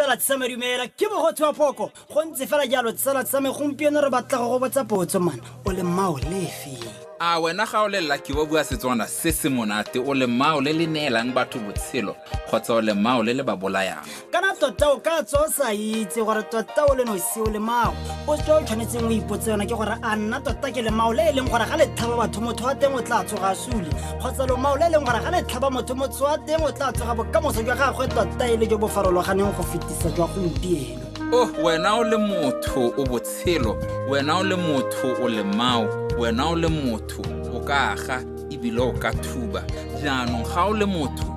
Tsala tsame, dumela, ke bogotsi wa poko. Go ntse fela jalo, tsala tsame. Gompieno re batla go go botsa potso, mana o le mao lefe? A wena ga o le lucky wa bua Setswana se se monate, o le mao le le neelang batho botshelo kgotsa o le mao le le ba bolayang? Kana tota o ka tswa o sa itse gore tota o le nosi o le mao. Potso o tshwanetseng o ipotse yona ke gore, a nna tota ke lemao le e leng gore ga le tlhaba batho, motho wa teng o tla tsoga a sule, kgotsa lomao le e leng gore ga le tlhaba motho, motho wa teng o tla tsoga bokamoso jwa gagwe tota e le jo bo farologaneng go fetisa jwa gompieno? Oh, wena o le motho o botshelo, wena o le motho o lemao, wena o le motho o ka aga ebile o ka thuba. Jaanong ga o le motho,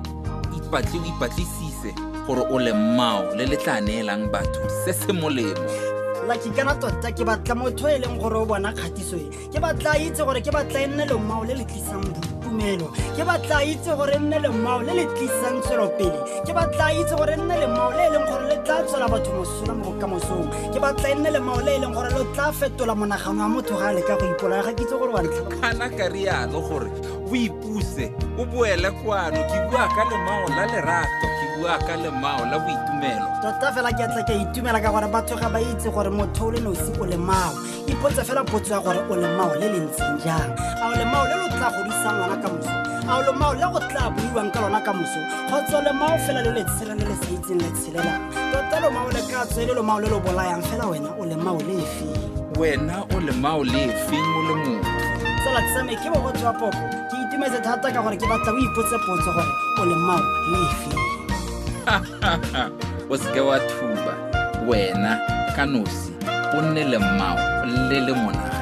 ipatle o ipatlisise gore o lemao le le tla neelang batho se se molemo. Lucky, kana tota ke batla motho e leng gore o bona kgatiso e, ke batla a itse gore ke batla e nne lemao le le tlisang boitumelo, ke batla a itse gore e nne lemao le le tlisang tswelopele, ke batla a itse gore e nne lemao le e leng gore le tla tswela batho mosola mo bokamosong, ke batla e nne lemao le e leng gore le tla fetola monagano wa motho ga a leka go ipolaya. Ga ke itse gore wa ntlha. Kana ka rialo gore o ipuse o boele kwano. Ke bua ka lemao la lerato, ke bua ka lemao la boitumelo. Tota fela ke tla ke itumela ka gore batho ga ba itse gore motho o le nosi o lemao. Ipotse fela potso ya gore o lemao le le ntseng jang. A o lemao le lo tla godisang ngwana ka moso? A o lemao le go tla buiwang ka lona ka moso, kgotsa o lemao fela le letshela le le sa itseng le tshelelang? Tota lomao le ka tswe le lomao le lo bolayang fela. Wena o lemao le efeng? Wena o lemao le efeng o le motho? Tsala tsame, ke bogotsi wa poko. Ke itumetse thata ka gore ke batla o ipotse potso gore o lemao le efeng. O seke wa thuba wena ka nosi, o nne lemao le le monate.